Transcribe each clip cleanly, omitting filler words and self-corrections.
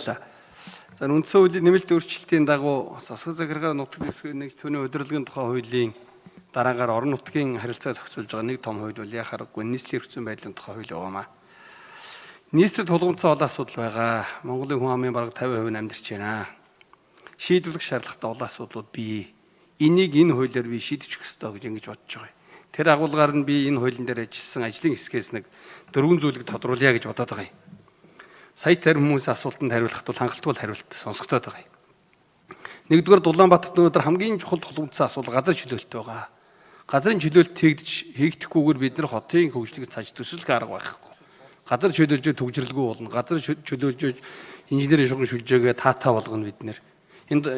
Баярлалаа. За, үндсэн хуулийн нэмэлт өөрчлөлтийн дагуу засаг захиргаа нутаг дэвсгэрийн нэг түүний удирдлагын тухай хуулийн дараагаар орон нутгийн харилцаа зохицуулж байгаа нэг том хууль бол яа хараггүй нийслэлийн эрх зүйн байдлын тухай хууль байгаамаа. Нийслэлд тулгамдсан олон асуудал байгаа. Монголын хүн амын бараг 50% нь амьдарч байна. Шийдвэрлэх шаардлагатай олон асуудлууд бий. Энийг энэ хуулиар би шийдчих ёстой гэж ингэж бодож байгаа юм. Тэр агуулгаар нь би энэ хуулийн дээр ажилласан ажлын хэсгээс нэг дөрвөн зүйлийг тодруулъя гэж бодоод байгаа юм. Сая зарим хүмүүсийн асуултанд хариулахад бол хангалтгүй хариулт сонсогдоод байгаа юм. Нэгдүгээр, Улаанбаатарт өнөөдөр хамгийн чухал тулгамдсан асуудал газар чөлөөлт байгаа. Газрын чөлөөлт хийгдэхгүйгээр бид нар хотын хөгжлийг цааш төсөлөх арга байхгүй. Газар чөлөөлж төгжрэлгүй болно. Газар чөлөөлж инженерийн шугам шүлжээгээ таатаа болгоно бид нэр. Энд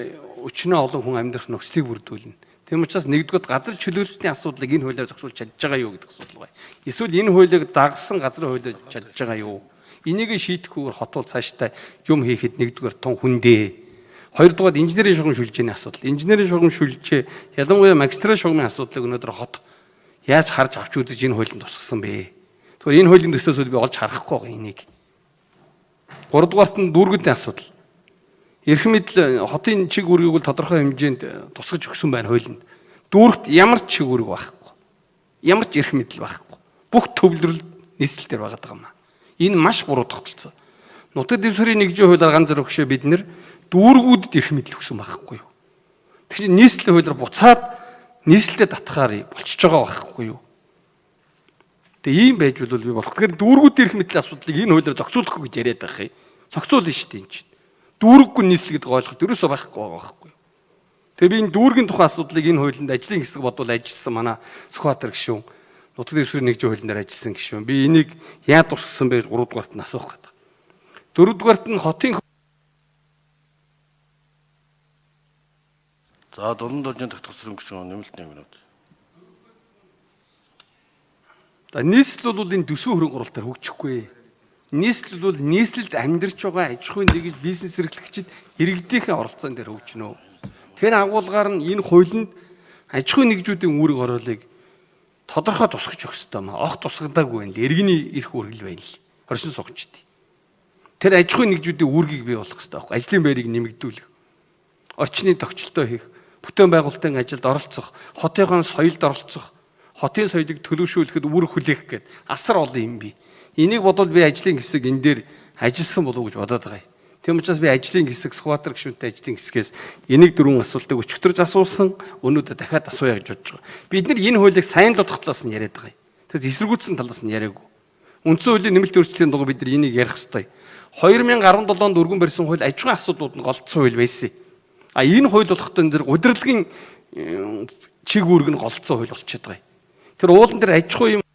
өчнөө олон хүн амьдрах нөхцөлийг бүрдүүлнэ. Тийм учраас нэгдүгээр газар чөлөөлтийн асуудлыг энэ хуулиар зохицуулж чадж байгаа юу гэдэг асуудал байна. Эсвэл энэ хуулийг дагсан газрын хуулиар чадж байгаа юу? Энийг шийдэхгүйгээр хот бол цаашдаа юм хийхэд нэгдүгээр тун хүндээ. Хоёрдугаар, инженерийн шугам шүлжээний асуудал. Инженерийн шугам шүлжээ, ялангуяа магистрал шугамын асуудлыг өнөөдөр хот яаж харж авч үзэж энэ хуулинд тусгасан бэ? Тэгэхээр энэ хуулийн төслөөс би олж харахгүй байгаа энийг. Гуравдугаарт нь дүүргүүдийн асуудал. Эрх мэдэл хотын чиг үүргийг бол тодорхой хэмжээнд тусгаж өгсөн байна хуулинд. Дүүрэгт ямар ч чиг үүрэг байхгүй. Ямар ч эрх мэдэл байхгүй. Бүх төвлөрөл нийслэл дээр байгаа юм аа. Энэ маш буруу тогтолцоо. Нутаг дэвсгэрийн нэгжийн хуулиар ганц зэрэг хөшөө бид нэр дүүргүүдэд эрх мэдэл өгсөн байхгүй юу? Тэгэхээр нийслэлийн хуулиар буцаад нийслэлд татхаар болчихж байгаа байхгүй юу? Тэгээ ийм байж бол би болох. Тэгэхээр дүүргүүдийн эрх мэдлийн асуудлыг энэ хуулиар зохицуулахгүй гэж яриад байх юм. Зохицуулна шүү дээ энэ чинь. Дүүрэггүй нийслэл гэдэг ойлголт ерөөсөө байхгүй байгаа байхгүй юу? Тэгээ би энэ дүүргийн тухай асуудлыг энэ хуулинд ажлын хэсэг бодвол ажилласан манай Сүхбаатар гишүүн, нутаг дэвсгэрийн нэгжийн хуулийн дээр ажилласан гишүүн. Би энийг яа тусгасан бэ гэж 3 дугаарт нь асуух гэдэг. 4 дугаарт нь хотын За, Дулаан доржийн тогтгосрын гишүүн нэмэлт 1 минут. За, нийслэл бол энэ төсвийн хөрөнгө оруулалтаар хөгжихгүй. Нийслэл бол нийслэлд амьдарч байгаа аж ахуйн нэгж, бизнес эрхлэгчид, иргэдийнхээ оролцоон дээр хөгжинө. Тэр агуулгаар нь энэ хуулинд аж ахуйн нэгжүүдийн үүрэг ороолыг тодорхой тусгаж өгөх ёстой маа. Огт тусгадаагүй байна л. Иргэний эрх үүрэг л байна л. Оршин суугчид. Тэр аж ахуйн нэгжүүдийн үүргийг бий болгох ёстой байхгүй. Ажлын байрыг нэмэгдүүлэх. Орчны тохиолдолтой хийх, бүтээн байгуулалтын ажилд оролцох, хотынхон соёлд оролцох, хотын соёлыг төлөвшүүлэхэд үүрэг хүлээх гээд асар олон юм бий. Энийг бодвол би ажлын хэсэг энэ дээр ажилласан болов уу гэж бодоод байгаа юм. Тийм учраас би ажлын хэсэг Сүхбаатар гишүүнтэй ажлын хэсгээс энийг дөрвөн асуултыг өчигдөр асуусан, өнөөдөр дахиад асууя гэж бодож байгаа. Бид нар энэ хуулийг сайн дутах талаас нь яриад байгаа юм. Тэгэхээр эсэргүүцсэн талаас нь яриаггүй. Үндсэн хуулийн нэмэлт өөрчлөлтийн дагуу бид нар энийг ярих ёстой. 2017 онд өргөн барьсан хууль аж ахуйн асуудлууд нь голдсон хууль байсан. А энэ хууль болохтой зэрэг удирдлагын чиг үүрэг нь голдсон хууль болчиход байгаа юм. Тэр уулан дээр аж ахуй юм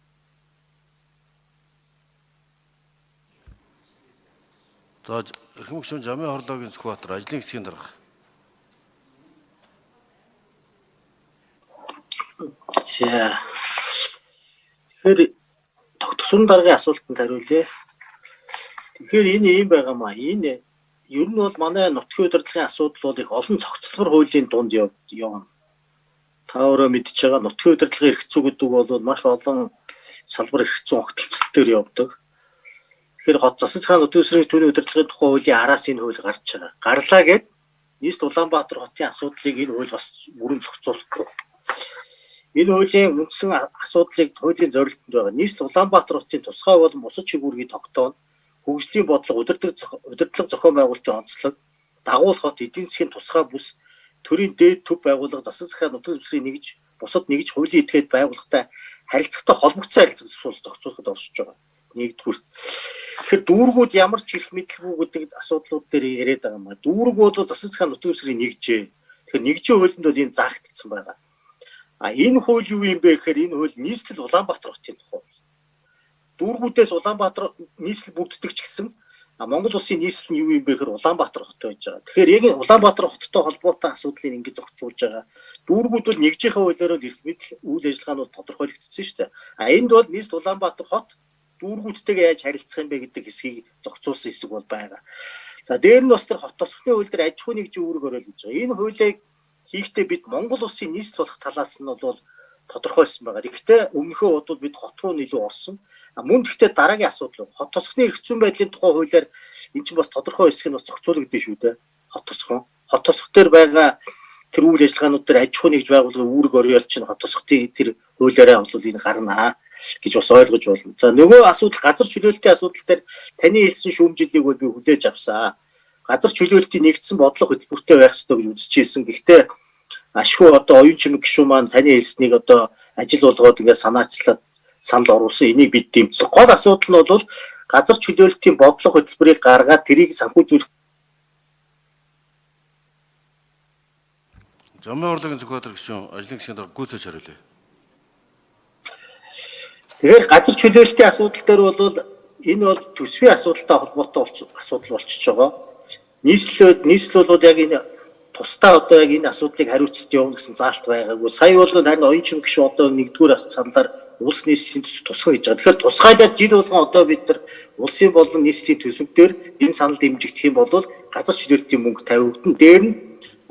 За, эрхэм гишүүн Жамын хорлоогийн Сүхбаатар ажлын хэсгийн дарга. За. Тэгэхээр тогтсон даргын асуултанд хариулъя. Тэгэхээр энэ ийм байгаа маа. Энэ ер нь бол манай нутгийн удирдлагын асуудал бол их олон цогцлбор хуулийн дунд явна. Та өөрөө мэдж байгаа, нутгийн удирдлагын эрх зүй гэдэг бол маш олон салбар эрх зүйн огтлцол дээр явдаг. Тэгэхээр хот засаг захиргааны нутгийн дэвсгэрийн түүний удирдлагын тухай хуулийн араас энэ хууль гарч байгаа. Гарлаа гэд нийслэл Улаанбаатар хотын асуудлыг энэ хууль бас бүрэн зохицуулахгүй. Энэ хуулийн үндсэн асуудлыг хуулийн зорилтод байгаа. Нийслэл Улаанбаатар хотын тусгай болон бусад чиг үүргийг тогтооно. Хөгжлийн бодлого, удирдлага зохион байгуулалтын онцлог, дагуулх хот эдийн засгийн тусгай бүс, төрийн дээд төв байгууллага, засаг захиргаа, нутгийн дэвсгэрийн нэгж, бусад нэгж хуулийн этгээд байгууллагатай харилцагтай холбогдсон харилцаг зохицуулахад оршиж байгаа. Нэгдүгээр. Тэгэхээр дүүргүүд ямар ч эрх мэдэлгүй гэдэг асуудлууд дээр яриад байгаа юм а. Дүүрэг бол засаг захиргаа, нутгийн дэвсгэрийн нэгжээ. Тэгэхээр нэгжийн хуулинд бол энэ заагдсан байгаа. А энэ хууль юу юм бэ гэхээр энэ хууль нийслэл Улаанбаатар хотын тухай. Дүүргүүдээс Улаанбаатар нийслэл бүрддэг ч гэсэн Монгол улсын нийслэл нь юу юм бэ гэхээр Улаанбаатар хот байж байгаа. Тэгэхээр яг энэ Улаанбаатар хоттой холбоотой асуудлыг ингэж зохицуулж байгаа. Дүүргүүд бол нэгжийнхээ хуулиар бол эрх мэдэл үйл ажиллагаа нь бол тодорхойлогдсон шүү дээ. А энд бол нийслэл Улаанбаатар хот дүүргүүдтэйгээ яаж харилцах юм бэ гэдэг хэсгийг зохицуулсан хэсэг бол байгаа. За, дээр нь бас тэр хот тосгоны хууль дээр аж ахуйн нэгжийн үүрэг оройл гэж байгаа. Энэ хуулийг хийхдээ бид Монгол улсын нийслэл болох талаас нь бол тодорхойлсон байгаа. Гэхдээ өмнөхөө бодвол бид хот руу илүү орсон. Мөн гэхдээ дараагийн асуудал хот тосгоны эрх зүйн байдлын тухай хуулиар энэ чинь бас тодорхой хэсэг нь бас зохицуулагдсан шүү дээ. Хот тосгон. Хот тосгох дээр байгаа тэр үйл ажиллагаанууд дээр аж ахуй нэгж байгууллагын үүрэг ориол чинь хот тосготын тэр хуулиараа бол энэ гарнаа гэж бас ойлгож байна. За нөгөө асуудал газар чөлөөлтийн асуудал дээр таны хэлсэн шүүмжлэлийг бол би хүлээж авсан. Газар чөлөөлтийн нэгдсэн бодлого хөтөлбөртэй байх ёстой гэж үзчихсэн. Гэхдээ ашгүй одоо оюун чимэг гишүүн маань таны хэлснийг одоо ажил болгоод ингээд санаачлаад санал оруулсан. Энийг бид дэмжсэн. Гол асуудал нь бол газар чөлөөлтийн бодлого хөтөлбөрийг гаргаад тэрийг санхүүжүүлэх. Замын орлогын Сүхбаатар гишүүн ажлын хэсгийн дарга гүйцэж хариулъя. Тэгэхээр газар чөлөөлтийн асуудал дээр бол энэ бол төсвийн асуудалтай холбоотой асуудал болчихж байгаа. Нийслэл бол яг энэ тусдаа одоо яг энэ асуудлыг хариуцж явна гэсэн заалт байгаагүй. Сая бол харин оюун чимэг гишүүн одоо нэгдүгээр саналаар улс нийслэлийн төсөв тусгай гэж байгаа. Тэгэхээр тусгайлаад жил болгон одоо бид нар улсын болон нийслэлийн төсөв дээр энэ санал дэмжигдэх юм бол газар чөлөөлтийн мөнгө тавигдана. Дээр нь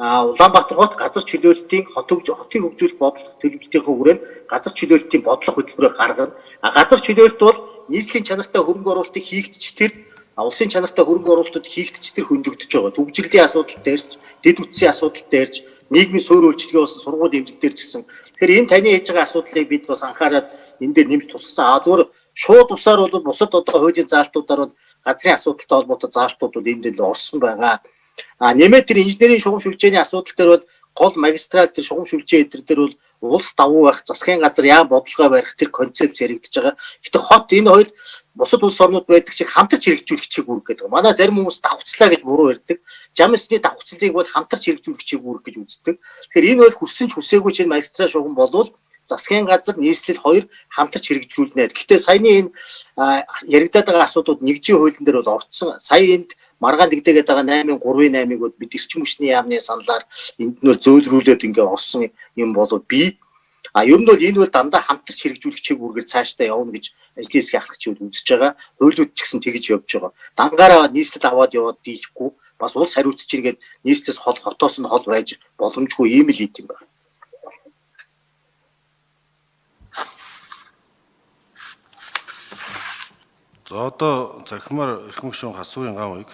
Улаанбаатар хот газар чөлөөлтийн хотыг хөгжүүлэх бодлого төлөвлөлтийн хүрээнд газар чөлөөлтийн бодлого хөтөлбөрийг гаргана. Газар чөлөөлт бол нийслэлийн чанартай хөрөнгө оруулалтыг хийгдэж тэр улсын чанартай хөрөнгө оруулалтууд хийгдэж тэр хөндөгдөж байгаа. Төгжрлийн асуудал дээр ч, дэд үтсийн асуудал дээр ч, нийгмийн суурь үйлчилгээ болсон сургууль эмнэлэг дээр ч гэсэн. Тэгэхээр энэ таны хийж байгаа асуудлыг бид бас анхаарал энэ дээр нэмж тусгасан. Зүгээр шууд усаар бол бусад одоо хуулийн заалтуудаар бол газрын асуудалтай холбоотой заалтууд бол энэ дээр орсон байгаа. Нэмээд тэр инженерийн шугам шүлжээний асуудал дээр бол гол магистрал тэр шугам шүлжээ эдэр дээр бол улс давуу байх, засгийн газар яам бодлогоо барих тэр концепц яригдж байгаа. Гэтэ хот энэ хоёр бусад улс орнууд байдаг шиг хамтарч хэрэгжүүлэх чиг үүрэг гэдэг. Манай зарим хүмүүс давхцлаа гэж буруу ярьдаг. Жам ёсны давхцлыг бол хамтарч хэрэгжүүлэх чиг үүрэг гэж үздэг. Тэгэхээр энэ бол хүссэн ч хүсээгүй чинь магистрал шугам болвол засгийн газар нийслэл хоёр хамтарч хэрэгжүүлнэ. Гэтэ саяны энэ яригдаад байгаа асуудлууд нэгжийн хуулийн дээр бол орцсон. Сая энд маргаан дэгдээгээд байгаа 8.3-8-ыг бол бид эрчим хүчний яамны саналаар энд нөр зөөлрүүлээд ингээ орсон юм бол би ер нь бол энэ бол дандаа хамтарч хэрэгжүүлэх чиг үүргээр цаашдаа явна гэж ажлын хэсгийн ахлагчид үзэж байгаа. Хуулиуд ч гэсэн тэгж явж байгаа. Дангаараа нийслэл аваад яваад дийлэхгүй бас улс хариуцж иргээд нийслэлээс хол хотоос нь хол байж боломжгүй ийм л юм байна. За одоо захимаар эрхэм гишүүн Хасуугийн ган уйг